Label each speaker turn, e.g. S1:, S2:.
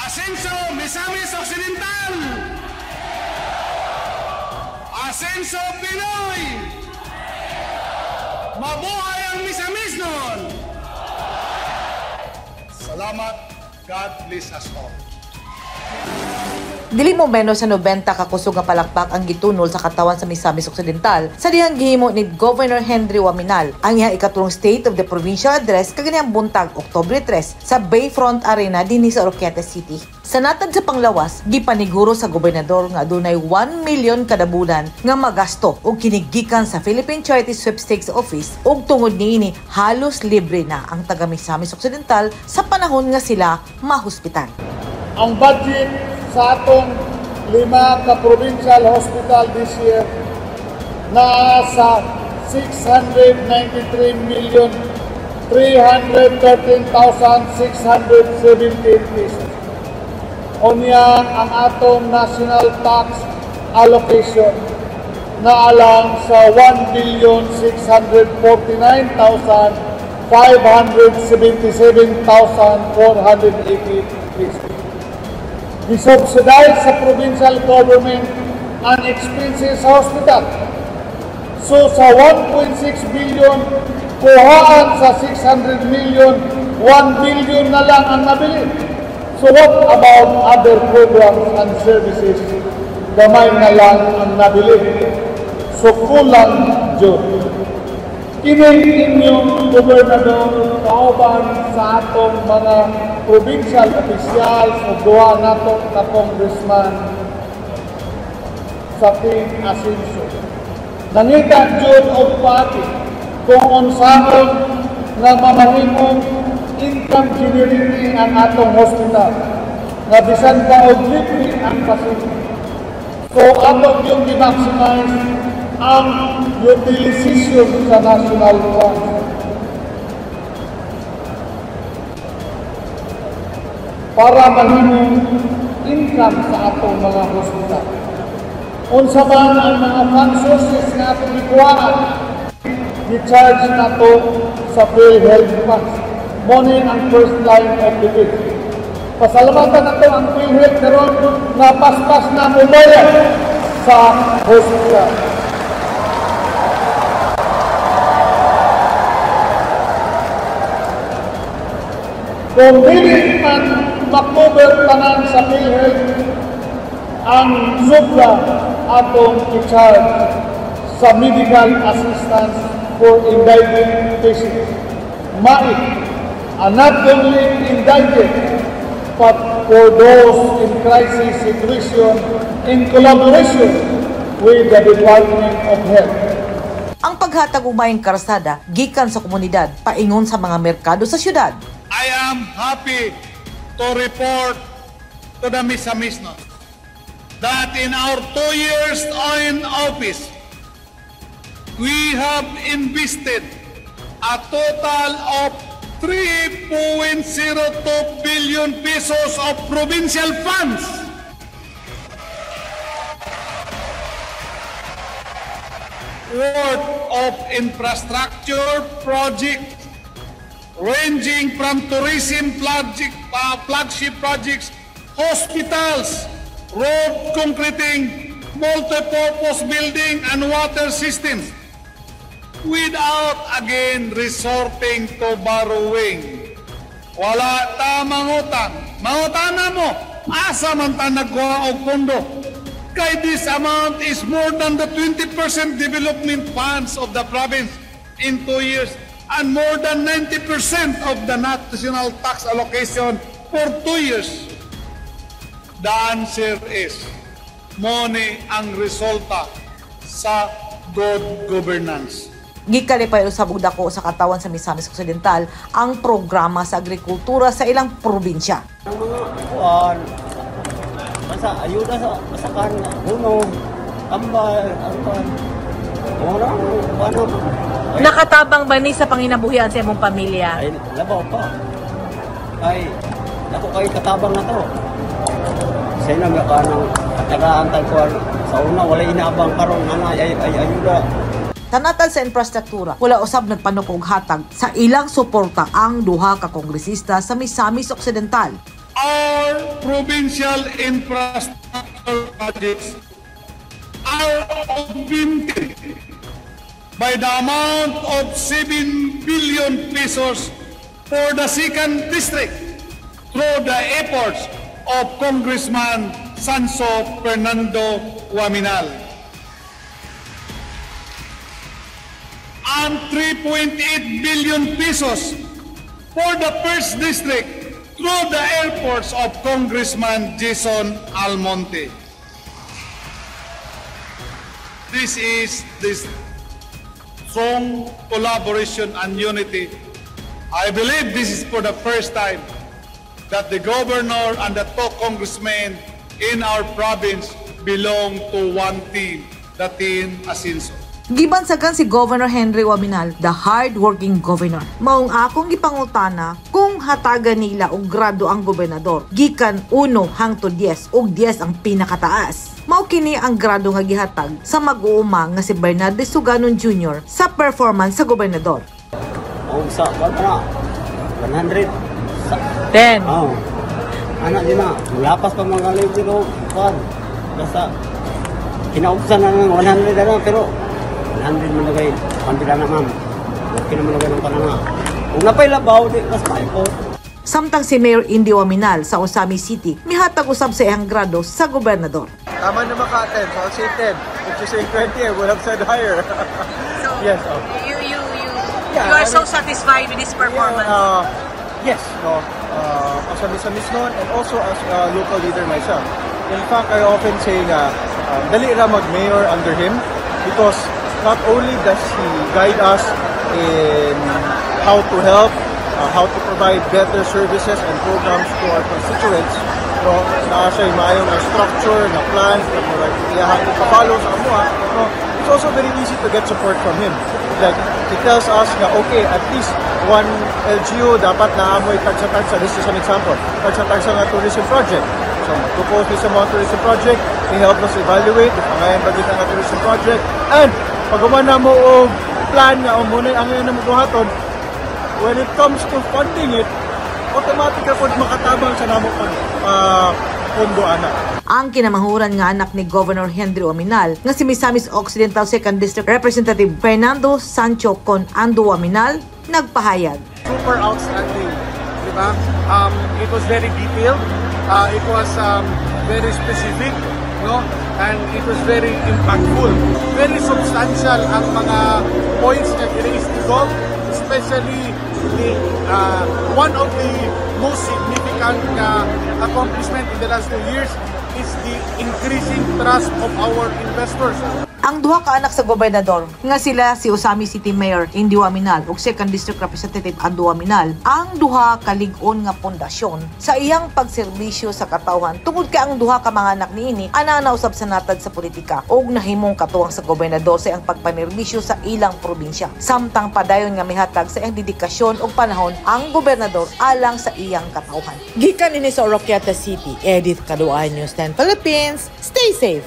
S1: Asenso Misamis Occidental! Asenso Pinoy! Mabuhay ang Misamisnon! Salamat. God bless us all.
S2: Dili mo menos sa 90 ka kusog nga palakpak ang gitunol sa katawan sa Misamis Occidental sa dihang gihimo ni Governor Henry Oaminal ang iyang ikatulong State of the Provincial Address kaganihang buntag, Oktubre 3, sa Bayfront Arena dinhi sa Oroquieta City. Sa natad sa panglawas, gipaniguro sa gobernador nga adunay 1 million kada bulan nga magasto og kinigikan sa Philippine Charity Sweepstakes Office ug tungod niini halos libre na ang taga Misamis Occidental sa panahon nga sila mahospital.
S3: Ang budget sa atong 5 ka provincial hospital this year naa sa 693,313,617 pesos. Unya ang atong national tax allocation na alang sa 1,649,577,480 pesos. Gisubsidize sa provincial government ang expenses sa hospital. So sa 1.6 billion, kuhaan sa 600 million, 1 billion na lang ang nabili. So what about other programs and services? Gamay na lang ang nabili. So kulang jud. Kini inyong gobernador kauban sa atong mga provincial officials o duha nato ka congressman sa Team Asenso. Nangita jud og paati kung unsaon nga mamahimong income generating ang atong hospital nga bisan pa og libre ang pasyente. So atong yung gi-maximize ang utilization sa national funds para mahimong income sa atong mga hospital. Unsa man ang mga fund sources nga atong gikuhaan, gi-charge nato sa PhilHealth funds. Mo ni ang first line of defense. Pasalamatan nato ang PhilHealth karon nga paspas na mobayad sa hospital. Kung dili man makover tanan sa PhilHealth, ang sobra atong i-charge sa medical assistance for indigent patients. MAIP, and not only indigent, but for those in crisis situation in collaboration with the Department of Health.
S2: Ang paghatag og maayong karsada gikan sa komunidad paingon sa mga merkado sa syudad.
S1: I am happy to report to the Misamisnon that in our 2 years in office, we have invested a total of 3.02 billion pesos of provincial funds. Worth of infrastructure projects ranging from tourism project, flagship projects, hospitals, road concreting, multi-purpose building, and water systems, without again resorting to borrowing. Wala ta mangutang. Mangutang na mo, asa man ta nagkuha og pondo? Kay this amount is more than the 20% development funds of the province in 2 years and more than 90% of the national tax allocation for 2 years. The answer is, money ang resulta sa good governance.
S2: Gikalipay usab og dako sa katawan sa Misamis Occidental ang programa sa agrikultura sa ilang probinsya.
S4: Ang mga kuan, basta ayuda sa masakan, puno, tambal, ang kuan. Ano?
S5: Nakatabang ba ni sa panginabuhian sa imong pamilya?
S4: Ay, labaw pa. Ay, ako kay katabang na to. Sa ina, may kanang katagaan tayo kuan. Sa una, wala inaabang karon ana ay ayuda.
S2: Tanatan sa infrastruktura, wala usab nagpanukog hatag sa ilang suporta ang duha ka kongresista sa Misamis Occidental.
S1: Our provincial infrastructure projects are augmented by the amount of 7 billion pesos for the second district through the efforts of Congressman Sanso Fernando Oaminal. And 3.8 billion pesos for the first district through the efforts of Congressman Jason Almonte. This is this strong collaboration and unity. I believe this is for the first time that the governor and the two congressmen in our province belong to one team, the Team Asinso.
S2: Gibansagan si Governor Henry Oaminal, the hard-working governor. Maong akong gipangutana kung hatagan nila og grado ang gobernador gikan 1 hangtod 10 ug 10 ang pinakataas. Mao kini ang grado nga gihatag sa mag-uuma nga si Bernardo Suganon Jr. sa performance sa gobernador.
S4: O sa kuan na 100 sa
S5: 10.
S4: Oh. Ana din na, lapas pa mga libre ko kuan. Basta kinaubsan na ng 100 na pero 100 man lagay, 100 na, ma'am. Okay naman lagay ng pananga. Kung napay labaw, di mas maayo.
S2: Samtang si Mayor Indy Oaminal sa Ozamiz City mihatag usab sa iyang grado sa gobernador.
S6: Tama na maka-10, so I'll say 10. If you say 20, I would have said higher.
S5: So,
S6: Yes, oh.
S5: you
S6: Yeah,
S5: you are
S6: I
S5: so
S6: mean-
S5: satisfied with this performance.
S6: Yeah, yes, no. As a Misamisnon and also as a local leader myself. In fact, I often say nga, dali ra mag-mayor under him because not only does he guide us in how to help, how to provide better services and programs to our constituents, no, naa siya maayong nga structure, na plans, na murag iyahang ipa-follow sa amoa, no, it's also very easy to get support from him. Like, he tells us nga, okay, at least one LGU dapat naa moy tagsa-tagsa. This is an example. Tagsa-tagsa nga tourism project. So, mag-propose mi sa mga tourism project, he helped us evaluate if angayan ba gyud ang tourism project. And, pag human na mo og plan nga, o mao na'y angayan namo buhaton, when it comes to funding it, automatic ra pod makatabang sa namo pag pondo ana.
S2: Ang kinamahuran nga anak ni Governor Henry Oaminal nga si Misamis Occidental 2nd District Representative Fernando Sancho Con Ando Oaminal nagpahayag.
S3: Super outstanding, di ba? It was very detailed. It was very specific, no? And it was very impactful. Very substantial ang mga points na raised ni Gov, especially the one of the most significant accomplishment in the last 2 years is the increasing trust of our investors.
S2: Ang duha ka anak sa gobernador nga sila si Ozamiz City Mayor Indy Oaminal ug 2nd District Representative Ando Oaminal ang duha ka lig-on nga pundasyon sa iyang pagserbisyo sa katawhan tungod kay ang duha ka mga anak niini ana na usab sa natad sa politika ug nahimong katuwang sa gobernador sa iyang pagpanerbisyo sa ilang probinsya, samtang padayon nga mihatag sa iyang dedikasyon ug panahon ang gobernador alang sa iyang katawhan. Gikan ini sa Oroquieta City, Edith Caduan, News 10 Philippines. Stay safe.